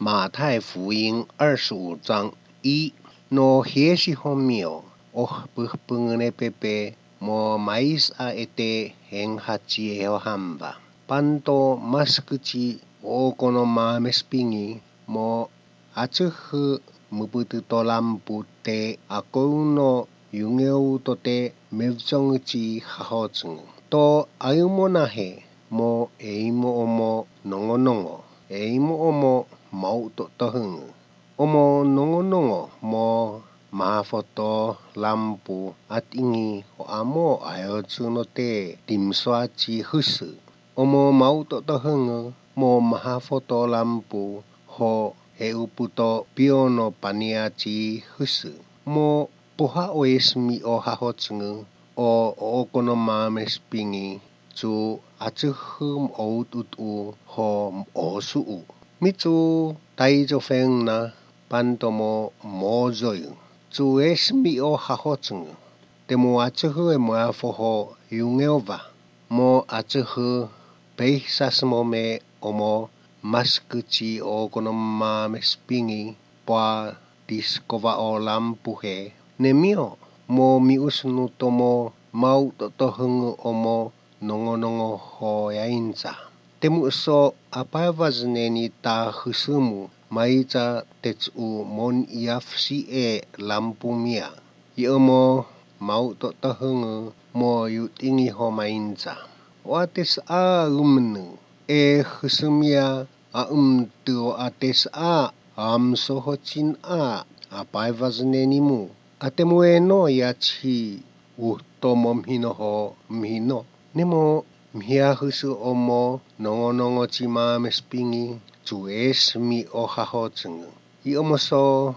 马太福音25章1no hiesihomio ohpehpengenepepe mo mais a ete henhachi ehamba. Panto maskuchi okono maamespingi mo atsuhu mupututolampu te akouno yungeutote mevzonguchi hahotsungu. To ayumonahe mo eimo omo nongonongo. Eimo omo mautotohungu. Omo nongonongo mo mahafoto lampu atingi o amo ayotsuno te timsoachi husu. Omo mautotohungu mo mahafoto lampu ho euputo piono paniachi husu. Mo poha oesmi o hahotsungu o okono maamespingi tsu atsuhu oututu ho osuu. Mitsu taizofengna pantomo mozoyu. Tsu esmi o hahotsungu. Temo atsuhu e moafoho yungeova. Mo atsuhu peisasmome omo maskuchi okono maamespingi poa tiskova o lampuhe. Nemio mo miusnu tomo mautotohungu omo nongonongo ho yainza. Temu so apaevazneni ta husumu maiza tetsu mon iafsi e lampumia. Iomo mautotohungu mo yutingi ho mainza. Oates a umnu e husumia a umtuo ates a amsohochin a apaevazneni mu. Atemu e no yachi uhtomo mhinoho mhino. Nemo mhiahusu omo nongonongo chimaamespingi tsu esmi o hahotsungu. Iomo so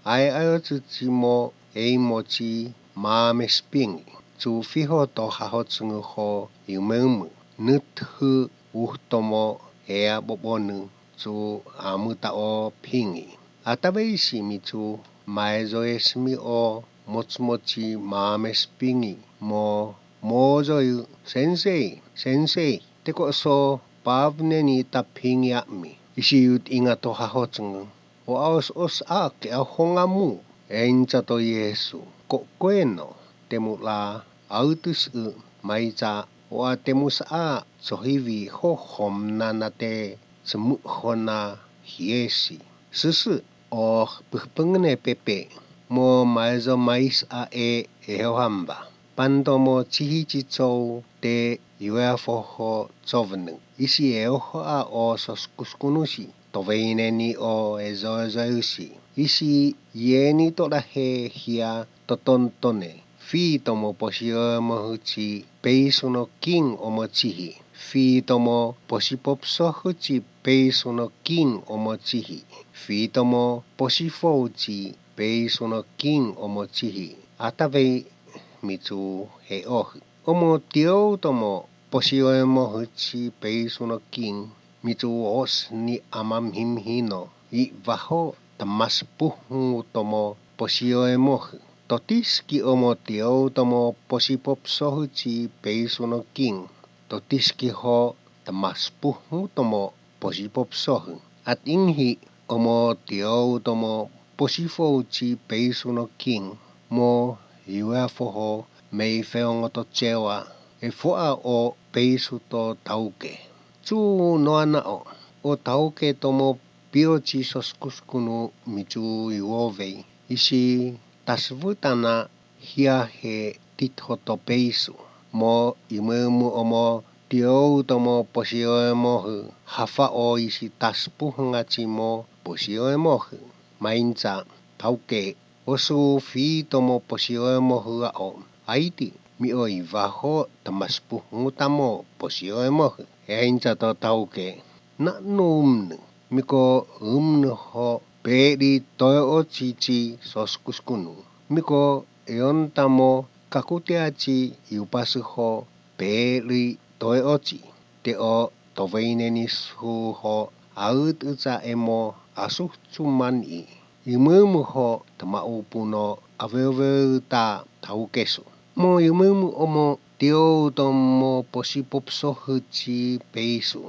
ae ayotsuchi mo eimochi maamespingi. Tsu fiho to hahotsungu ho yumeumu. Nuthu uhtomo ea bobonu tsu amuta o pingi. Atabeisi mitsu maezo esmi o motsmochi maamespingi mo mozoyu sensei sensei teko so pavneni ta pingi ami. Isi yut inga to hahotsungu. O aos os a ke a hongamu. Encha to Yesu. Ko koeno temu la autus u maiza o a temus a tsohivi ho homna te tsmu hona hiesi. Susu o pehpengene pepe mo maezo mais a e ehohamba. Pantomo chihichi tsou te yueafoho tsovnu. Isi eoho a o soskuskunusi. Toveineni o ezoezoeusi. Isi yeni torahe hia totontone. Fi tomo posioemohuchi peisuno kin omochihi. Fi tomo posipopsohuchi peisuno kin omochihi. Fi tomo posifouchi peisuno kin omochihi. Atavei mitsu heohu. Omo tioutomo posioemohuchi peisuno kin mitsu os ni amamhimhino. I vaho tamaspuhu tomo posioemohu. Totiski omo tioutomo posipopsohuchi peisuno kin. Totiski ho tamaspuhu tomo posipopsohu. At inhi omo tioutomo posifouchi peisuno kin. Mo yueafoho meifeongoto chewa e foa o peisuto tauke. Tsu noanao o tauke tomo piochi soskuskunu mitsu yuovei. Isi tasvutana hiahe tithoto peisu. Mo imeumu omo tioutomo posioemohu. Hafa o isi taspuhungachi mo posioemohu. Mainza tauke osu fi tomo posioemohu ao. Aiti mi o ivaho tamaspuhungutamo posioemohu. Einza to tauke. Na no umnu. Miko umnu ho peri toeo chichi soskuskunu. Miko eontamo kakuteachi yupasuho peri toeochi. Te o toveineni su ho aututsa emo asuhtsumani. Imeumu ho tamaupuno aveoveuta taukesu. Mo imeumu omo tioutomo posipopsohuchi peisu.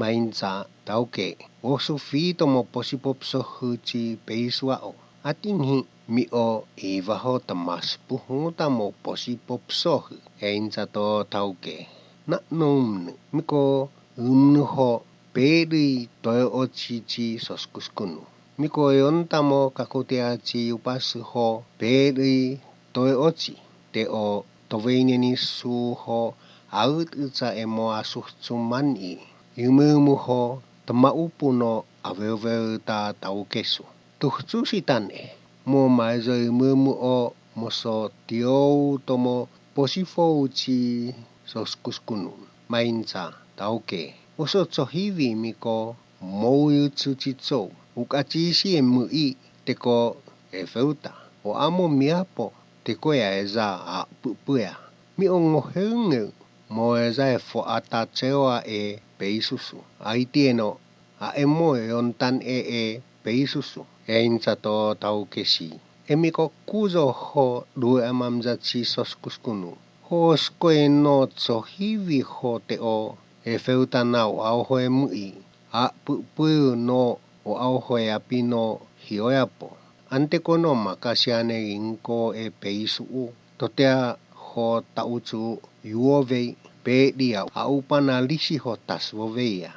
mainza tauke 我是非多么不是不说和ci北苏哦，阿丁希米哦伊瓦好他妈是不红那么不是不说和，现在都tauke那弄呢，米个嗯好别的对我ci ci说是不是可能？米个用那么个个的ci有把时候别的对我ci对我都为年的时候，阿在么阿苏出满意，有没有么好？Tamaupuno aweweuta taukesu. Tuhtsusitane, mo maizoi mumu o moso tiou tomo posifouchi soskuskunun. Mainza tauke. Oso tsohivi miko mouyutsuchi tsou. Ukachisi e mui teko efeuta. O amo miapo teko ya eza a pupuya. Mi ongo heungeu mo eza e foata tseoa e peisusu. Aitieno a emo yontan e e peisusu. Einza to taukesi. Emiko kuzo ho rue amamza chi soskuskunu. Ho skoe no tsohivi ho te o e feuta nau au hoe mui. A pupuyu no o au hoe apino hioyapo. Ante kono makasiane inko e peisu u. Totea ho tautu yuovei pe dia aupana lisi ho tasvoveia.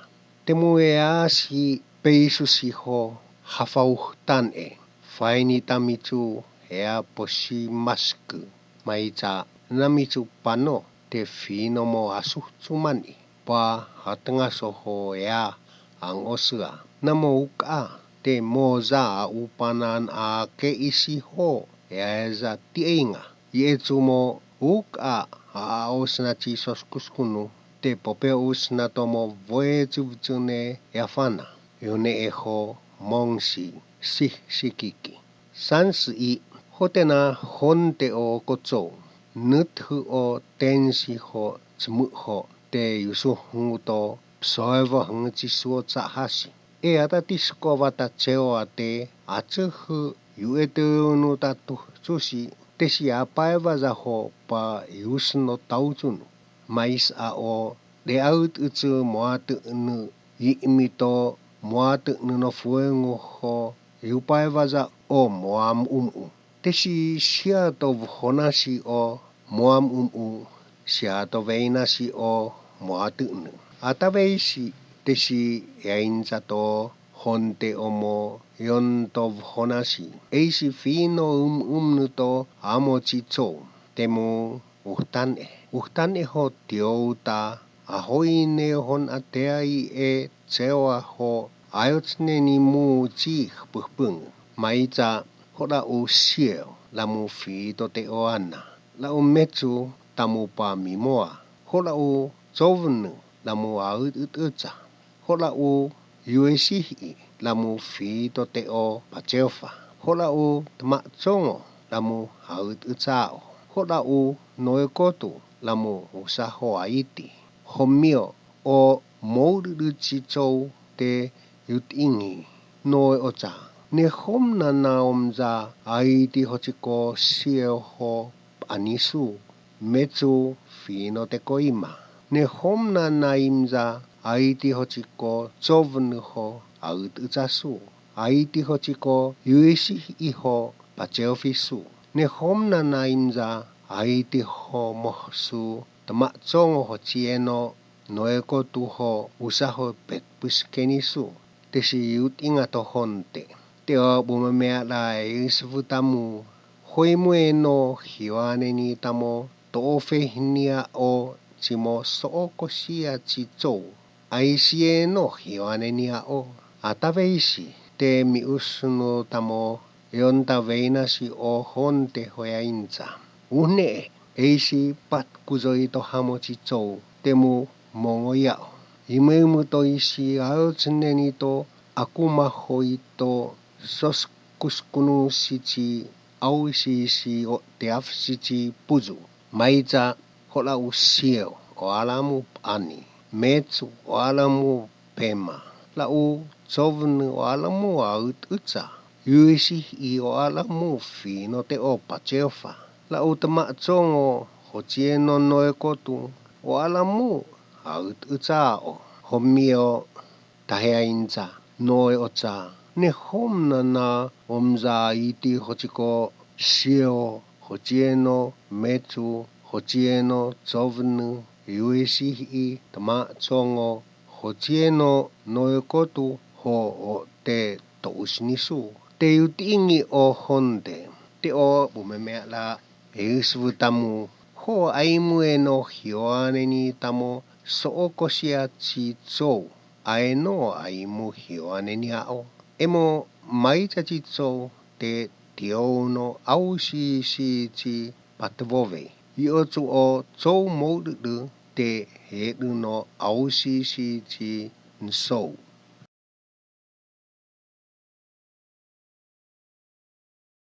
Temu e asi peisu si ho hafauhtan e. Faini tamitsu ea posi masku. Maitsa namitsu pano te fino mo asuhtsumani. Pa hatanga soho ea ang osua. Namo uka te moza upanan a ke isi ho ea eza tieinga. Ietsu mo uka a osna chi soskuskunu te popeo usna tomo voe tsuvtsune yafana. Yone e ho mongsi si sikiki. 31 hotena honte o kotso. Nuthu o tensi ho tsmu ho te yusu hunto psoevo hung chi suo tsahasi. E ata tisko vata tseo ate atsuhu yuete nu ta tsusi te si apaeva za ho pa yusno tautsunu. Mais a o de aut utsu moatu nu imito moatu nu no fuengu ho yupaeva za o moam umu. Te si siato honasi o moam umu siato veinasi o moatu nu. Ataveisi te si yainza to honte omo yonto honasi. Eisi fino um umnu to amo chi tso. Temu uhtan e. Uhtan e ho tiouta ahoine hon ateai e tseoa ho ayotsne ni mu chi hpuhpung. Maitsa hora u sieo la mu fito te oana. La u metsu tamu pa mimoa. Hora u tsovnu la mu aut utsa. Hora u yuesihi la mu fito te o pacheofa. Hora u tmatsongo la mu aut utsao. Hora u noekotu la mu usaho aiti. Homio o mouruchi tsou te yutingi noe ocha. Ne homna na omza aiti hochiko sieo ho anisu metsu fino te koima. Ne homna na imza aiti hochiko tsovnu ho aut utsasu. Aiti hochiko yuisi iho pacheofisu. Ne homna na imza aiti ho mohsu tmatsongo ho chieno noeko tuho usaho petpuskenisu. Te si yutinga to honte. Te o bumamea la e isvutamu. Hoimue no hiwane ni tamo toofehnia o chimo sookosia chi tsou. Aisie no hiwane ni a o. Ataveisi te mi usnu tamo yonta veinasi o honte hoyainza. Une eisi patkuzoi to hamo chi tsou. Te mu mongo yao. Imeumu to isi aotsune ni to akuma hoi to soskuskunu sichi au si si o te afsichi puzu. Maitsa hola u sieo o alamu ani. Metsu o alamu pema. La u tsovnu o alamu aut utsa. Yuisi i o alamu fino te o pacheofa. La u tmatsongo ho chieno noe kotu o alamu aut utsao. Homio taheainza noe oca ne hom na omza iti hociko sio hocieno mecu hocieno covnu yuesihi tma congo hocieno noe kotu ho o te tousinisu te yutingi o honde te o bumemea la eusvutamu ho aimue no hioane ni tamo sookosia ci zou aeno aimu hioane ni ao emo maica ci zou te tiouno au si si ci patvove iocu o zou moudu te hedu no au si si ci nsou.